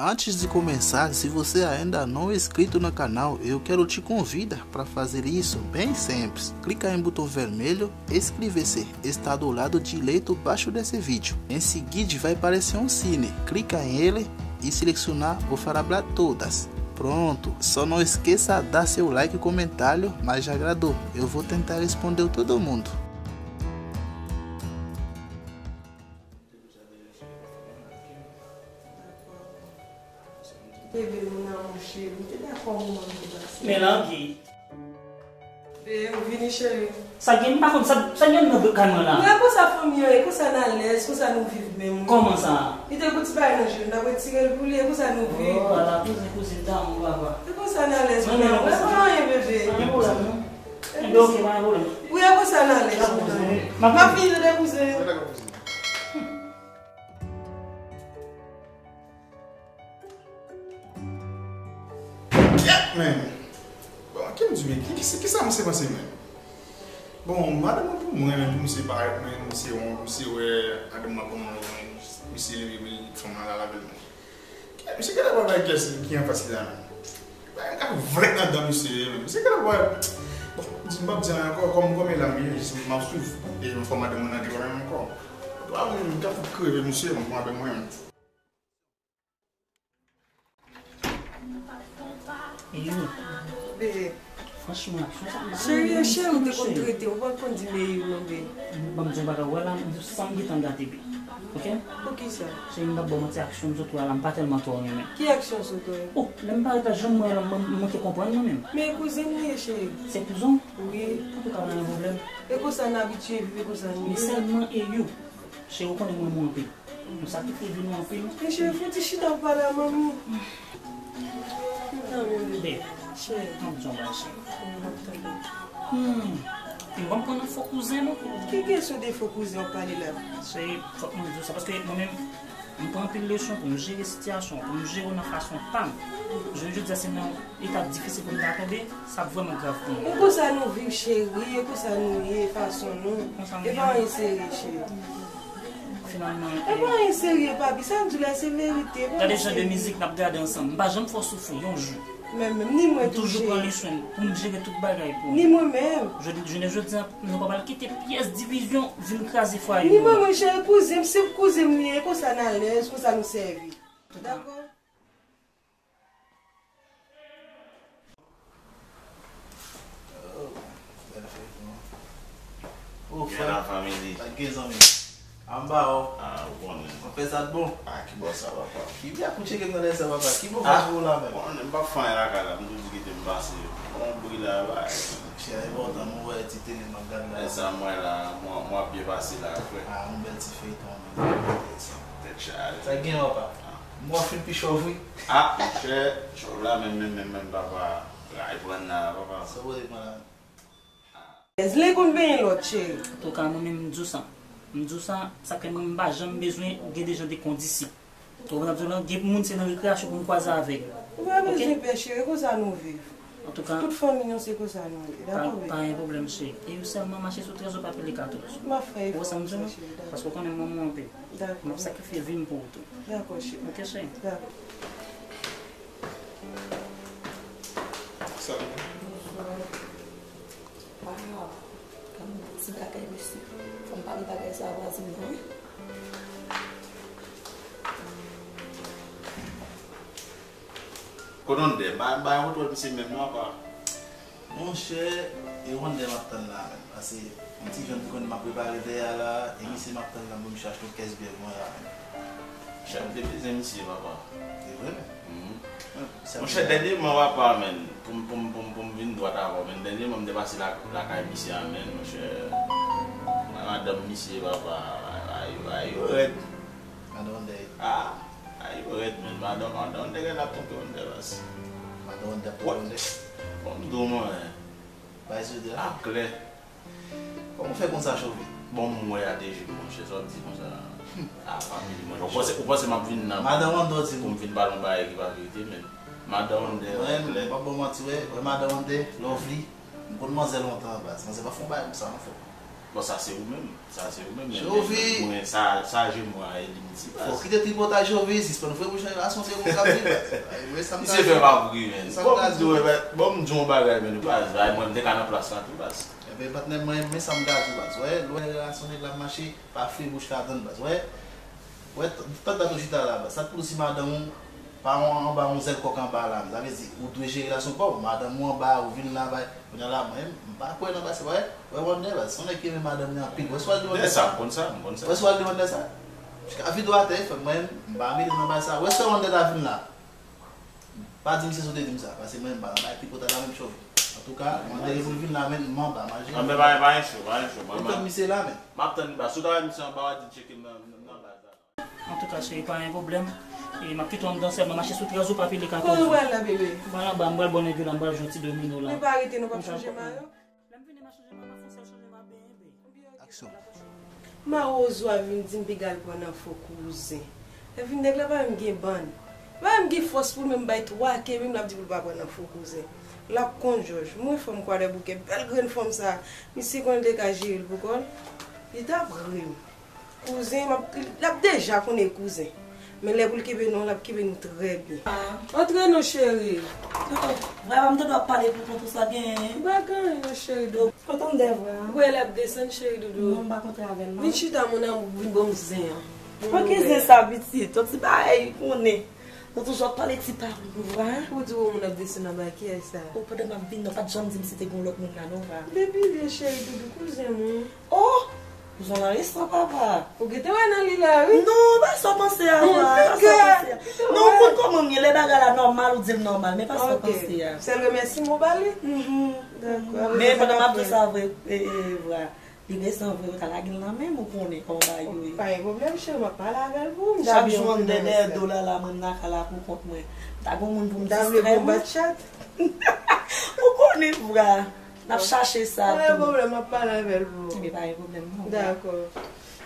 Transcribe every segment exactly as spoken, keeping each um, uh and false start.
Antes de começar, se você ainda não é inscrito no canal, eu quero te convidar para fazer isso, bem simples. Clica em botão vermelho, inscreva-se, está do lado direito baixo desse vídeo. Em seguida, vai aparecer um cine. Clica nele e selecionar o Farabla Todas. Pronto, só não esqueça de dar seu like e comentário, mas já agradou. Eu vou tentar responder todo mundo. Bebe, mon amour chéri, m te dakò moman nou te pase. Men Langi. Bebe, ou vini, cheri. Sa gen, m pa konn sa, sa gen nan kay mwen la. Mwen konsa fanmi an ye, konsa n alèz, konsa nou viv menm. Kòman sa? Li te gon ti bagay nan je l, n ap retire l pou li, e konsa nou viv. Oh, ala kouzin, kouzin damou, papa. E konsa n alèz, mwen menm, mwen pa anyen, bebe. Pa gen pwoblèm, non. Enben, oke, pa gen pwoblèm. Wi, e konsa n alèz, mwen. M ap vini, tande, kouzin. Kèt, men! Bon, ki m di, men, ki, ki, ki sa misye panse, men? Bon, madanm mwen pou mwen, men pou misye parèt, men, misye wont, misye wè madanm mwen kòman l wont, misye leve, men, fanm nan la lavel, men. Kèt, misye genlè pa bay kès ki anfas li la, men. Bay m ka vlèk nan dan misye, men. Misye genlè pa, bon, di m p ap di anyen ankò, kòm, kòm e la m ye, jis m ap swiv, e m fò madanm mwen nan de pwoblèm ankò. Twa, men, m ka fout kreve misye, mwen, avè mwen, men. Eyou, franchman, aksyon sa m pa renmen non, cheri, ou te konn trete, ou pa t konn di m Eyou non, be. Ban m di yon bagay, w wè la, m, san m gentan gate, be. Oke? Poukisa? Cheri, m p ap ba w manti, aksyon m sot wè la, m pa tèlman twò renmen. Ki aksyon w sot wè? Oh, lè m parèt la, jan m wè la, m, m manke konprann mwen menm. Men kouzen m li ye, cheri. Se kouzen w? Wi. Antouka, pa gen pwoblèm. E konsa n abitye viv, e konsa n ye. Men sèlman Eyou, cheri, ou konnen mwen renmen w anpil. Nou sakrifye vi nou anpil. Men cheri, fouti chita pou pale a manmi. Tanmen, bebe. Cheri. M ap di yon bagay, cheri. M ap tande. Hmm. M konprann ou fo kouzen nou. Ki kesyon de fo kouzen w ap pale la? Cheri, fòk mwen di w sa, paske mwen menm, m pran anpil leson pou m jere sitiyasyon, pou m jere w nan fason pa m. Jounen jodi a, se nan eta difisil pou m ta tonbe, sa ap vrèman grav pou mwen. E konsa nou viv, cheri, e konsa nou ye, fason nou. E pa anyen serye, cheri. Finalman, e pa anyen serye, papi. Sa m di w la, se verite. Gade jan de mizik n ap gade ansanm. M pa janm fè w soufri yon jou. Men, men, ni mwen tou, cheri. M toujou pran leson pou m jere tout bagay pou ou. Ni mwen menm. Jodi, jounen jodi a, nou pa pral kite pyès divizyon vin kraze fwaye nou. Ni mwen, mwen, cheri, kouzen m, se kouzen m li ye, konsa n alèz, konsa nou sèvi. Dakò? Oh, bèl feyton. Oh, frè. Gen la fanmi li. Sa k gen, zanmi? Anba, oh. Ah, ou konnen. Mwen fè sa t bon. Ah, ki bò sa, papa? Ki byen pou tcheke m nan lè sa, papa? Ki bò fè pou ou la menm? Bon, m pa fè anyen lakay la, m tou di kite m pase. Bon, bri la, bay. Chè, e bon, tan mwen wè ti tele m ap gad la. E sa m wè la, mwen, mwen ap byen pase la, frè. Ah, yon bèl ti feyton, men. Tèt chaje. Sa k gen, papa? Ah. Mwen fin pi chòv, wi. Ah, monchè, chòv la menm, menm, menm, menm, papa. Ray pran nan, papa. Sa w te pran la? Lè konn benyen lòt, cheri. Antouka, mwen menm, m di w sa. M di w sa, sa fè mwen, m pa janm bezwen gen de jan de kondisyon. Ou konprann sa m di w lan? Gen moun, se nan rekreyasyon pou m kwaze avèk yo. Ou pa bezwen pè, cheri, konsa nou viv. Antouka, tout fanmi nou, se konsa nou ye. Dakò, bebe? Pa gen pwoblèm, cheri. E ou sèlman mache sou trèz ou pa pile katòz. M ap fè efò, cheri, dakò. Paske ou konnen m renmen w anpil. Dakò. M ap sakrifye vi m pou ou tou. Dakò, cheri. Oke, cheri. Dakò. Salut. Bonsoir. Waw, gad yon ti bagay, mesye. Fò m pale bagay sa a vwazin nan, wi. Kote Wonder? M pa, m pa wè misye menm non, apa. Monchè, e Wonder m ap tann la menm. Paske yon ti jan m te konn m ap prepare dèyè a la, e misye m ap tann la pou misye achte yon kès byè pou mwen la menm. Chè, m te bezwen misye, papa. E vre menm? Mhm. Monchè, dènyèman, papa, menm, pou m, pou m, pou m, pou m vin dwat avè w, menm, dènyèman, m te pase la, lakay misye a, menm, monchè. Mwen, madanm misye, papa, ay, ay, ay, yo rèd. Madan Wonder. Ah, ay, yo rèd, menm, madan, madan Wonder, gen la tonbe Wonder, bas. Madan Wonder ap tonbe Wonder. Bon, m di w, mwen. Bay sou de la. Ap klè. Kòman w fè konn sa, chove? Bon, m wè a de je m, monchè, sa w ap di konsa. A, fanmi li, monchè. Ou panse, ou panse m ap vin nan madan Wonder di pou m vin pale yon bagay ki pa verite, men madan Wonder, mwen, m p ap ba w manti, wè, wè madan Wonder, Lovely, m konn manzè lontan, baz. Manzè pa fè yon bagay konsa, non, frè. Bon, sa se ou menm. Sa se ou menm. Jovi. Mwen, sa, sa je mwen a Elimiti, baz. Fò kite tripotay, Jovi. Sispann ouvri bouch nan relasyon, se moun k ap di, baz. Mwen, sa m ta di. Misye fè m ap ri, menn. Sa m ta di. Bon, m di yon bagay, menn, baz. Mwen, m te ka nan plas la tou, baz. Ebyen, patnè, mwen, men sa m ta di, baz. Wè, lè w wè relasyon nèg la ap mache, pa fri bouch la tann, baz. Wè, wè, tann dat ou chita la, baz. Sa k pou di si madanm ou pa anba yon zèl kòk anba la, sa vle di, ou dwe jere relasyon pa w. Madanm ou anba, ou vin la, bay. Kounye a la, mwen, m pa kwè nan bagay sa, wè, wè, Wonder, baz, se yon nèg ki renmen madanm li anpil. Wè, si w al di Wonder sa. Sa, m konn sa, m konn sa. Wè, si w al di Wonder sa. Jiska videyo atè, frè, mwen, m pa mele nan bagay sa. Wè, si Wonder ta vin la. Pa di m se sa w te di m sa, paske mwen, m pa nan bagay tripotay la menm, Jovi. Antouka, Wonder gen pou l vin la, men m anba, mache. Anben, pa, pa gen cho, pa gen cho, mwen, mwen. Ou tann misye la, men. M ap tann li, baz. Si w ta wè misye anba, w a di tcheke m nan, nan baz la. Antouka, cheri, pa gen pwoblèm. E m ap kite w anndan sèlman, mache sou trèz ou pa pile katòz ou. Kote w pral la, bebe? M pral anba, m pral bran nèg yo la, m pral jwe yon ti domino la. Men pa rete non, w ap chanje mayo? Lè m vin mache, chanje mayo, m ap fè yon sèl chanje mayo, bebe. Aksyon. Mawozo a vin di m piga l pran nan fo kouzen. Lè vin nèg la pa menm gen bann. Pa menm gen fòs pou l menm bay twa ke menm l ap di pou l pa pran nan fo kouzen. L ap konn jòj. Mwen fanm Kwadèboukè, bèl grenn fanm sa. Misye konnen l te ka jere l pou kò l. Li t ap ri m. Kouzen, m ap, l ap deja konnen kouzen. Men lè pou l kenbe nou, l ap kenbe nou trè byen. Antre non, cheri. Vrèman, m tande w ap pale pou kont ou, sa genyen? M pa gen anyen non, cheri doudou. Kontan m dèvwa. Ou wè l ap desann, cheri doudou. Non, m pa kontre avè l, non. Vin chita, mon amour, vin ban m zen an. Poki zen sa, pitit? Yon ti bagay, ou konnen. Ou toujou ap pale ti pawòl, ou vwa. Ou di yon moun ap desann anba, kiyès sa? O, pandan m ap vin, non, pa t janm di m si te gen yon lòt moun la, non, vwa. Depi lè, cheri doudou, kouzen mwen. Oh! Jan la resan, papa. Ou gentan wè nan li la, wi. Non, pa sa w panse a, vwa, pa sa w panse a. Non, ou konn kòman m ye, lè bagay la nòmal, ou di l nòmal, men pa sa w panse a. Sèl remèsiman w ba li? Mhm. Dakò. Men pandan m ap di sa vre, e, e, vwa, li resan vre, ou ta lage l nan men m, ou konnen kòman bagay yo ye. Pa gen pwoblèm, cheri, m ap pale avè l pou ou. Chak jou m dèyè do la, la, mwen m nan kay la pou kont mwen. M ta gen yon moun pou m distrè mwen. Ou konnen, vwa. N ap chache sa tou. Pa gen pwoblèm, m ap pale avè l pou ou. Ebyen, pa gen pwoblèm, non. Dakò.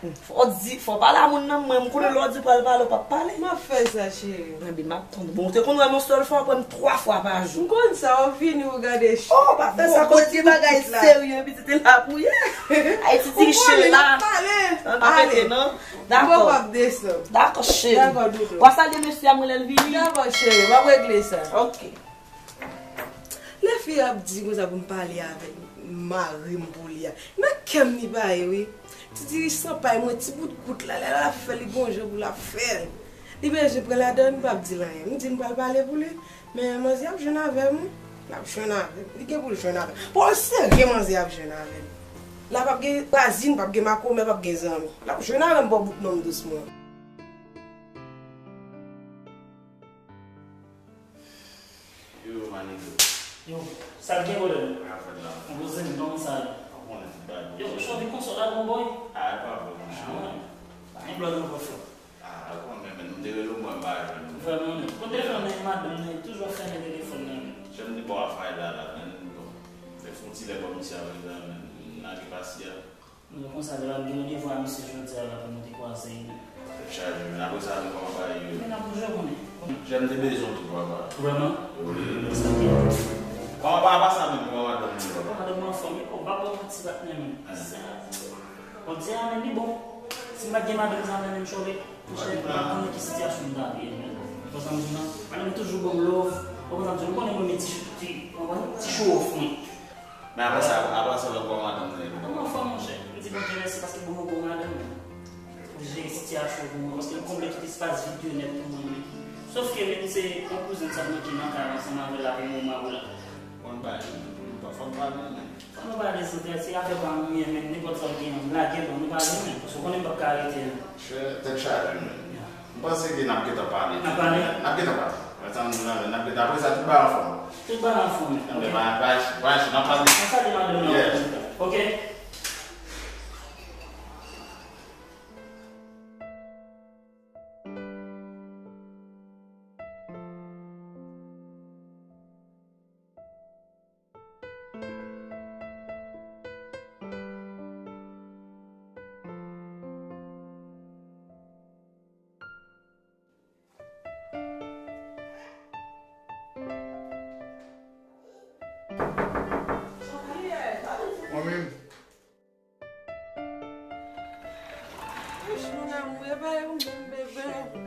Fò w di, fò w pale a moun nan, mwen, m konnen lè w di pral pale, w p ap pale. M ap fè sa, cheri. Ebyen, m ap tann. Bon, ou te konn wè m yon sèl fwa, w ap wè m twa fwa pa jou. M konn sa, w ap vini, w gade. Oh, pa fè sa, kote bagay serye, pitit, e la pou ye. Ayiti diriche la. An pa rete, non. Dakò. Dakò, cheri. Dakò, doudou. W a salye mesye a, mwen lè l vini. Dakò, cheri, m ap regle sa. Ok. Lè fi a ap di konsa pou m pale avèk mari m pou li a, nan kè m li pa ye, wi. Ti diri san pay mwen, ti bout kout la, lè l ap fè l, li gon jan pou l ap fè l. Li bezwen pran ladann, m p ap di l anyen. M di m pral pale pou li, men manzè ap jwenn avè m, wi. L ap jwenn avè m. Li gen pou l jwenn avè m. Pawòl serye, manzè ap jwenn avè m. La p ap gen vwazin, p ap gen makomè, p ap gen zanmi. L ap jwenn avè m bò bout non m dousman. Yo, manito. Yo, sa k gen, brother? Afè la. Mwen poze m non sa yo. Pa konnen ti bagay. Yo, chòvi konsa la, bon boy. Ah, e pa vre, monchè. Ah, ouais. Pa gen blòd ankò, frè. Ah, konnen, men nou te rele mwen, m pa jwenn ou. Vrèman, men. Kote telefòn nan, madanm nan, toujou ap fèmen telefòn nan. Jan m te ba w afè la, la, men, bon. Fè fon ti lè bò misye a, men, lage pasi a. Nou konsa, lè l ap gen randevou a misye jodi a la pou nou te kwaze. Tèt chaje, men apre sa, nou kòman bagay yo ye? Men n ap bouje, konnen. Jèn te bezwen w tou, papa. Vrèman? Wi. Sa gen. Kòman pa, pa sa menm, kòman madanm li, papa? Madanm mwen anfòm, wi, o, m pa ba w manti, patnè, men. Sa, bon, di a, men li bon. Si m pa t gen madanm sa, men menm chòve. Monchè, m pa konn nan ki sitiyasyon m ta ye, men. Ou konprann sa m di w lan? Madanm toujou ban m love. Ou konprann sa m di w? Ou konnen mwen, men ti, ti, ou konprann? Ti show off, mwen. Men apre sa, apre sa, lè w wè madanm nan, li bon. Mwen anfòm, monchè. M di Bondye mèsi paske l ban mwen bon madanm. Pou jere sitiyasyon pou mwen, paske l konble tout espas vid yo nèt pou mwen, men. Sòf ke, men, se yon kouzin sa mwen ki nan kay ansanm avè l la pou moman ou la. Konn bagay, fò m pale, men. Fò nou pale, se, se afè pa mwen, men, nenpòt sa w gen an, lage l, non, nou pale, men, paske w konnen m p ap ka rete, non. Tèt chaje, men. M panse ke n ap gentan pale. N ap pale? N ap gentan pale. Mwen, sa m di nan men, n ap gentan, apre sa, tout bagay anfòm. Tout bagay anfòm, men. Anben, ok. Bagay, bagay, bagay, n ap pale. Mwen salye madanm nan, yes, ok? Mwen menm, Mon amour, e pa ou menm, bebe.